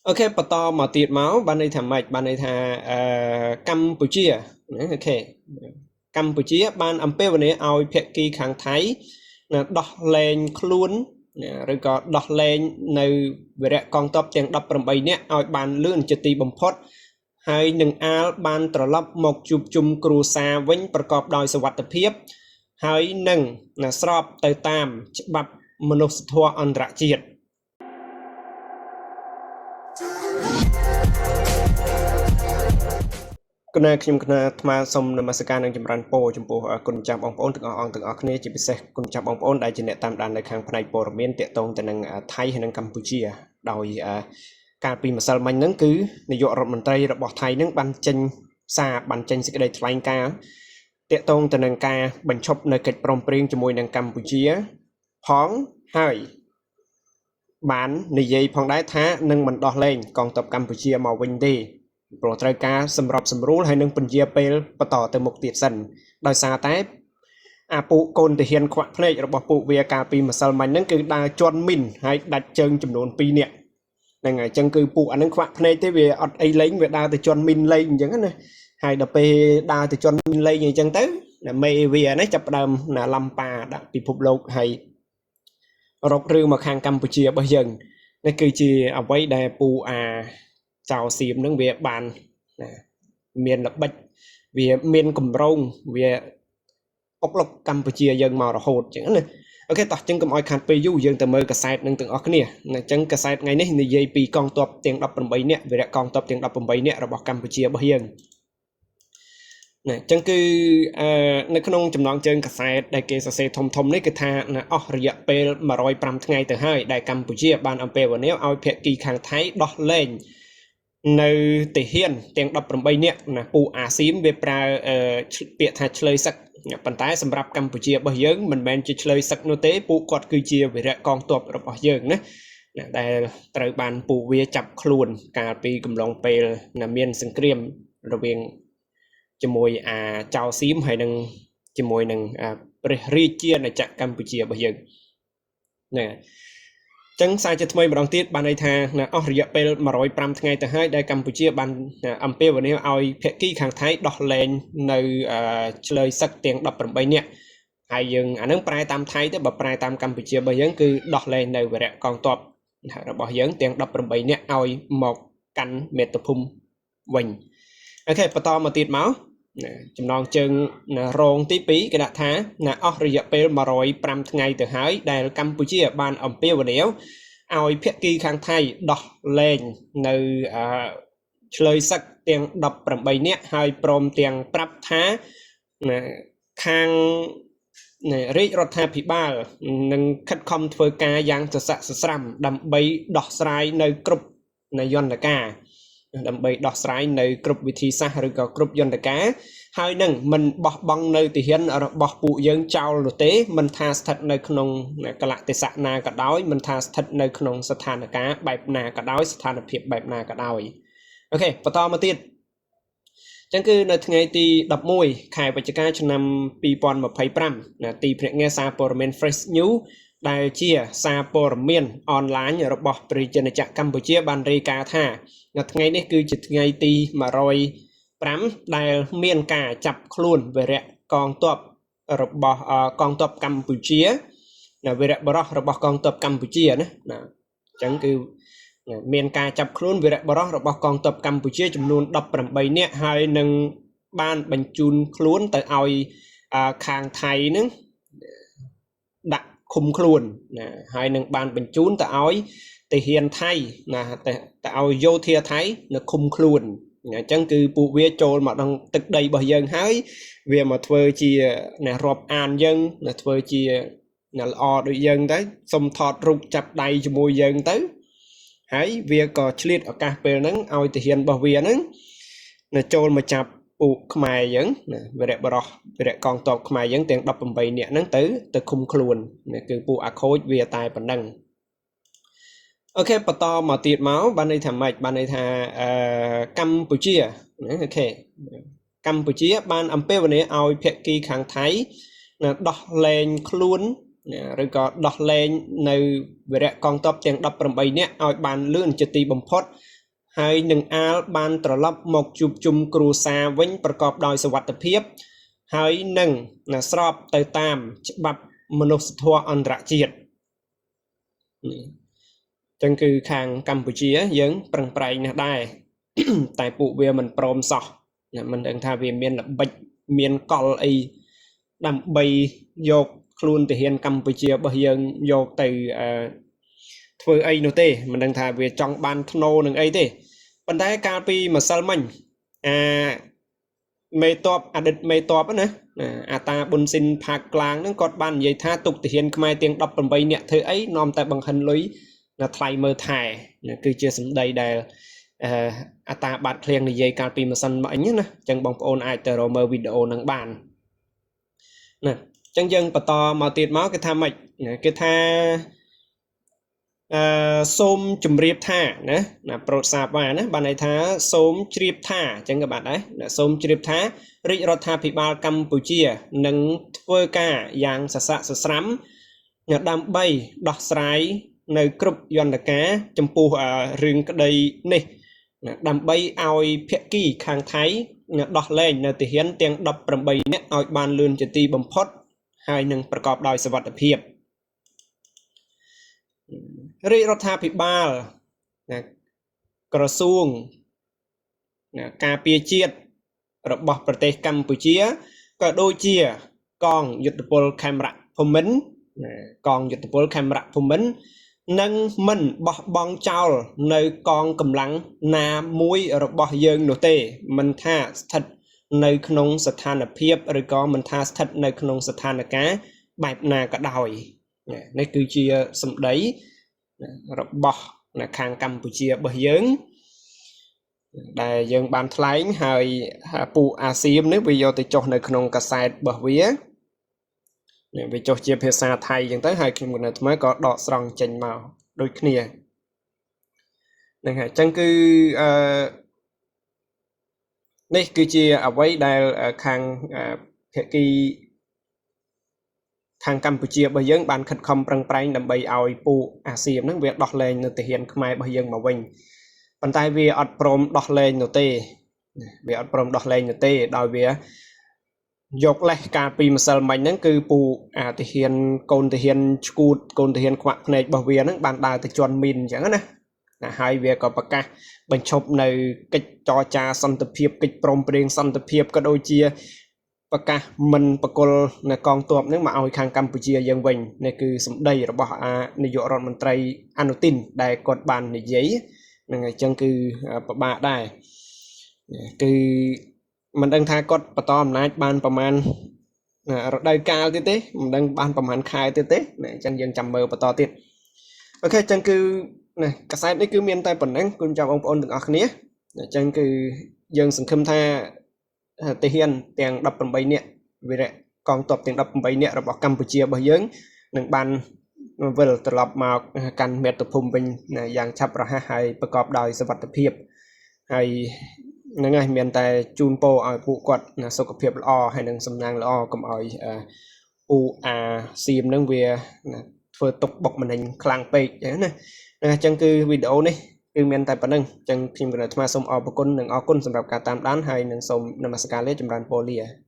OK បន្តមកទៀតមកបានន័យថាម៉េចបានន័យថាអឺកម្ពុជាណា OK កម្ពុជាបានអំពាវនាវឲ្យភាគីខាងថៃណាដោះលែងខ្លួនណាឬក៏ដោះលែងនៅវីរៈកងទ័ពទាំង18នាក់ឲ្យបានលឿនជាទីបំផុតហើយនឹងអាលបានត្រឡប់មកជួបជុំគ្រួសារវិញប្រកបដោយសុវត្ថិភាពហើយនឹងណាស្របទៅតាមច្បាប់មនុស្សធម៌អន្តរជាតិ គណៈខ្ញុំគណៈអាត្មាសូមនមស្ការនិងចម្រើនពរចំពោះគុណម្ចាស់បងប្អូនទាំងអស់អង្គទាំងអស់គ្នាជាពិសេសគុណម្ចាស់បងប្អូនដែលជាអ្នកតាមដាននៅខាងផ្នែកព័ត៌មានទាក់ទងទៅនឹងថៃហើយនិងកម្ពុជាដោយកាលពីម្សិលមិញហ្នឹងគឺនាយករដ្ឋមន្ត្រីរបស់ថៃហ្នឹងបានចេញសារបានចេញសេចក្តីថ្លែងការណ៍ទាក់ទងទៅនឹងការបញ្ឈប់នៅកិច្ចព្រមព្រៀងជាមួយនឹងកម្ពុជាផងហើយបាននិយាយផងដែរថានឹងមិនដោះលែងកងទ័ពកម្ពុជាមកវិញទេព្រោះត្រូវការសម្របសម្រួលហើយនឹងពន្យាពេលបន្តទៅមុខទៀតសិនដោយសារតែអាពួកកូនទាហានខ្វាក់ភ្នែករបស់ពួកវាកាលពីម្សិលមិញហ្នឹងគឺដើរជន់មីនហើយដាច់ជើងចំនួន2នាក់ហ្នឹងហើយអញ្ចឹងគឺពួកអាហ្នឹងខ្វាក់ភ្នែកទេវាអត់អីលេងវាដើរទៅជន់មីនលេងអញ្ចឹងណាហើយដល់ពេលដើរទៅជន់មីនលេងអញ្ចឹងទៅមេវានេះចាប់ផ្ដើមណាឡំប៉ាដាក់ពិភពលោកហើយរករឿងមកខាងកម្ពុជារបស់យើងនេះគឺជាអ្វីដែលពូអាចៅសៀមនឹងវាបានណាមានល្បិចវាមានកម្រងវាអុកលុកកម្ពុជាយើងមករហូតអញ្ចឹងណា OK តោះចឹងកុំឲ្យខាតពេលយូរយើងទៅមើលកាសែតនឹងទាំងអស់គ្នាអញ្ចឹងកាសែតថ្ងៃនេះនិយាយពីកងទ័ពទាំង18នាក់វីរៈកងទ័ពទាំង18នាក់របស់កម្ពុជារបស់យើងណាអញ្ចឹងគឺអឺនៅក្នុងចំណងជើងកាសែតដែលគេសរសេរធំធំនេះគឺថាអស់រយៈពេល105ថ្ងៃទៅហើយដែលកម្ពុជាបានអំពាវនាវឲ្យភាគីខាងថៃដោះលែងនៅទាហានទាំង18នាក់ណាពូអាស៊ីមវាប្រើពាក្យថាឆ្លើយសឹកប៉ុន្តែសម្រាប់កម្ពុជារបស់យើងមិនមែនជាឆ្លើយសឹកនោះទេពួកគាត់គឺជាវីរៈកងទ័ពរបស់យើងណាដែលត្រូវបានពួកវាចាប់ខ្លួនកាលពីកំឡុងពេលមានសង្គ្រាមរវាងជាមួយអាចៅសៀមហើយនឹងជាមួយនឹងព្រះរាជាណាចក្រកម្ពុជារបស់យើងណាចឹងសារជាថ្មីម្ដងទៀតបានន័យថាអស់រយៈពេល105ថ្ងៃទៅហើយដែលកម្ពុជាបានអំពាវនាវឲ្យភាគីខាងថៃដោះលែងនៅឆ្លើយសឹកទាំង18នាក់ហើយយើងអានឹងប្រែតាមថៃទៅបើប្រែតាមកម្ពុជារបស់យើងគឺដោះលែងនៅវរៈកងទ័ពរបស់យើងទាំង18នាក់ឲ្យមកកាន់មាតុភូមិវិញ OK បន្តមកទៀតមកចំណងជើងរងទី2គេដាក់ថាអស់រយៈពេល105ថ្ងៃទៅហើយដែលកម្ពុជាបានអំពាវនាវឲ្យភាគីខាងថៃដោះលែងនៅឆ្លើយសឹកទាំង18នាក់ហើយព្រមទាំងប្រាប់ថាខាងរាជរដ្ឋាភិបាលនឹងខិតខំធ្វើការយ៉ាងសស័ក្តិសស្រាំដើម្បីដោះស្រាយនៅគ្រប់យន្តការដើម្បីដោះស្រាយនៅគ្រប់វិធីសាស្ត្រឬក៏គ្រប់យន្តការហើយនឹងមិនបោះបង់នៅទាហានរបស់ពួកយើងចោលនោះទេមិនថាស្ថិតនៅក្នុងកលៈទេសៈណាក៏ដោយមិនថាស្ថិតនៅក្នុងស្ថានភាពបែបណាក៏ដោយស្ថានភាពបែបណាក៏ដោយ OK បន្តមកទៀតចឹងគឺនៅថ្ងៃទី11ខែវិច្ឆិកាឆ្នាំ2025ណាទីភ្នាក់ងារសារព័ត៌មាន Fresh News ដែលជាសារព័ត៌មានអនឡាញរបស់ប្រជាណាចក្រកម្ពុជាបានរាយការណ៍ថានៅថ្ងៃនេះគឺជាថ្ងៃទី105ដែលមានការចាប់ខ្លួនវីរៈកងទ័ពរបស់កងទ័ពកម្ពុជាណាវីរៈបរោះរបស់កងទ័ពកម្ពុជាណាណាអញ្ចឹងគឺមានការចាប់ខ្លួនវីរៈបរោះរបស់កងទ័ពកម្ពុជាចំនួន18នាក់ហើយនឹងបានបញ្ជូនខ្លួនទៅឲ្យខាងថៃនឹងដាក់ឃុំខ្លួនណាហើយនឹងបានបញ្ជូនទៅឲ្យទាហានថៃណាទៅឲ្យយោធាថៃនៅឃុំខ្លួនអញ្ចឹងគឺពួកវាចូលមកក្នុងទឹកដីរបស់យើងហើយវាមកធ្វើជាណារាប់អានយើងណាធ្វើជាណាល្អដូចយើងទៅសុំថតរូបចាប់ដៃជាមួយយើងទៅហើយវាក៏ឆ្លៀតឱកាសពេលហ្នឹងឲ្យទាហានរបស់វាហ្នឹងណាចូលមកចាប់ពួកខ្មែរយើងណាវីរៈបរោះវីរៈកងទ័ពខ្មែរយើងទាំង18នាក់ហ្នឹងទៅឃុំខ្លួនណាគឺពួកអាខូចវាតែប៉ុណ្ណឹង OK បន្តមកទៀតមកបានន័យថាម៉េចបានន័យថាអឺកម្ពុជាណា OK កម្ពុជាបានអំពាវនាវឲ្យភាគីខាងថៃណាដោះលែងខ្លួនណាឬក៏ដោះលែងនៅវីរៈកងទ័ពទាំង18នាក់ឲ្យបានលឿនជាទីបំផុត ហើយនឹងអាលបានត្រឡប់មកជួបជុំគ្រួសារវិញប្រកបដោយសុវត្ថិភាពហើយនឹងស្របទៅតាមច្បាប់មនុស្សធម៌អន្តរជាតិនេះចឹងគឺខាងកម្ពុជាយើងប្រឹងប្រែងណាស់ដែរតែពួកវាមិនព្រមសោះមិនដឹងថាវាមានល្បិចមានកលអីដើម្បីយកខ្លួនទាហានកម្ពុជារបស់យើងយកទៅធ្វើអីនោះទេមិនដឹងថាវាចង់បានធ្នូនឹងអីទេប៉ុន្តែកាលពីម្សិលមិញអាមេតបអតីតមេតបណាអាតាប៊ុនស៊ីនផាកក្លាងហ្នឹងគាត់បាននិយាយថាទុកទាហានខ្មែរទាំង18នាក់ធ្វើអីនាំតែបង្ហិនលុយនៅថ្លៃមើលថែគឺជាសម្ដីដែលអាតាបាត់ឃ្លៀងនិយាយកាលពីម្សិលមិញណាអញ្ចឹងបងប្អូនអាចទៅរកមើលវីដេអូហ្នឹងបានណាអញ្ចឹងយើងបន្តមកទៀតមកគេថាម៉េចគេថាអឺសូមជម្រាបថាណាណាប្រូតសាបវ៉ាណាបានន័យថាសូមជ្រាបថាអញ្ចឹងក៏បានដែរសូមជ្រាបថារាជរដ្ឋាភិបាលកម្ពុជានឹងធ្វើការយ៉ាងសស័កសស្រាំដើម្បីដោះស្រាយនៅគ្រប់យន្តការចំពោះរឿងក្តីនេះដើម្បីឲ្យភាគីខាងថៃដោះលែងនៅទាហានទាំង18នាក់ឲ្យបានលឿនជាទីបំផុតហើយនឹងប្រកបដោយសុវត្ថិភាពរាជរដ្ឋាភិបាលណាក្រសួងណាការពារជាតិរបស់ប្រទេសកម្ពុជាក៏ដូចជាកងយុទ្ធពលខេមរៈភូមិន្ទណាកងយុទ្ធពលខេមរៈភូមិន្ទនឹងមិនបោះបង់ចោលនៅកងកម្លាំងណាមួយរបស់យើងនោះទេមិនថាស្ថិតនៅក្នុងស្ថានភាពឬក៏មិនថាស្ថិតនៅក្នុងស្ថានភាពបែបណាក៏ដោយនេះគឺជាសម្ដីរបស់ខាងកម្ពុជារបស់យើងដែលយើងបានថ្លែងហើយពួកអាស៊ាមនេះវាយកទៅចុះនៅក្នុងកាសែតរបស់វាវាចុះជាភាសាថៃអញ្ចឹងទៅហើយខ្ញុំកណ្ដាលថ្មក៏ដកស្រង់ចេញមកដូចគ្នាហ្នឹងហើយអញ្ចឹងគឺអឺនេះគឺជាអ្វីដែលខាងភាគីខាងកម្ពុជារបស់យើងបានខិតខំប្រឹងប្រែងដើម្បីឲ្យពួកអាស៊ាមហ្នឹងវាដោះលែងនៅទាហានខ្មែររបស់យើងមកវិញប៉ុន្តែវាអត់ព្រមដោះលែងនោះទេវាអត់ព្រមដោះលែងនោះទេដោយវាយកលេសកាលពីម្សិលមិញហ្នឹងគឺពូអាទាហានកូនទាហានឈួតកូនទាហានខ្វាក់ភ្នែករបស់វាហ្នឹងបានដើរទៅជន់មីនអញ្ចឹងណាណាហើយវាក៏ប្រកាសបញ្ឈប់នៅកិច្ចចរចាសន្តិភាពកិច្ចព្រមព្រៀងសន្តិភាពក៏ដូចជាប្រកាសមិនបកលនៅកងទ័ពនឹងមកឲ្យខាងកម្ពុជាយើងវិញនេះគឺសម្ដីរបស់អានាយករដ្ឋមន្ត្រីអនុទិនដែលគាត់បាននិយាយហ្នឹងហើយអញ្ចឹងគឺពិបាកដែរគឺមិនដឹងថាគាត់បន្តអំណាចបានប្រមាណរដូវកាលទៀតទេមិនដឹងបានប្រមាណខែទៀតទេអញ្ចឹងយើងចាំមើលបន្តទៀតអូខេអញ្ចឹងគឺណាកាសែតនេះគឺមានតែប៉ុណ្ណឹងគុណចាំបងប្អូនទាំងអស់គ្នាអញ្ចឹងគឺយើងសង្ឃឹមថាទាហានទាំង18នាក់វីរៈកងទ័ពទាំង18នាក់របស់កម្ពុជារបស់យើងនឹងបានវិលត្រឡប់មកកាន់មាតុភូមិវិញយ៉ាងឆាប់រហ័សហើយប្រកបដោយសុវត្ថិភាពហើយហ្នឹងហើយមានតែជូនពរឲ្យពួកគាត់សុខភាពល្អហើយនឹងសំណាងល្អកុំឲ្យពូអាសៀមហ្នឹងវាធ្វើទុកបុកម្នេញខ្លាំងពេកអញ្ចឹងណាអញ្ចឹងគឺវីដេអូនេះគឺមានតែប៉ុណ្្នឹងអញ្ចឹងខ្ញុំកណ្ដាលអាត្មាសូមអរគុណនិងអរគុណសម្រាប់ការតាមដានហើយនឹងសូមនមស្ការលាចម្រើនពរលា។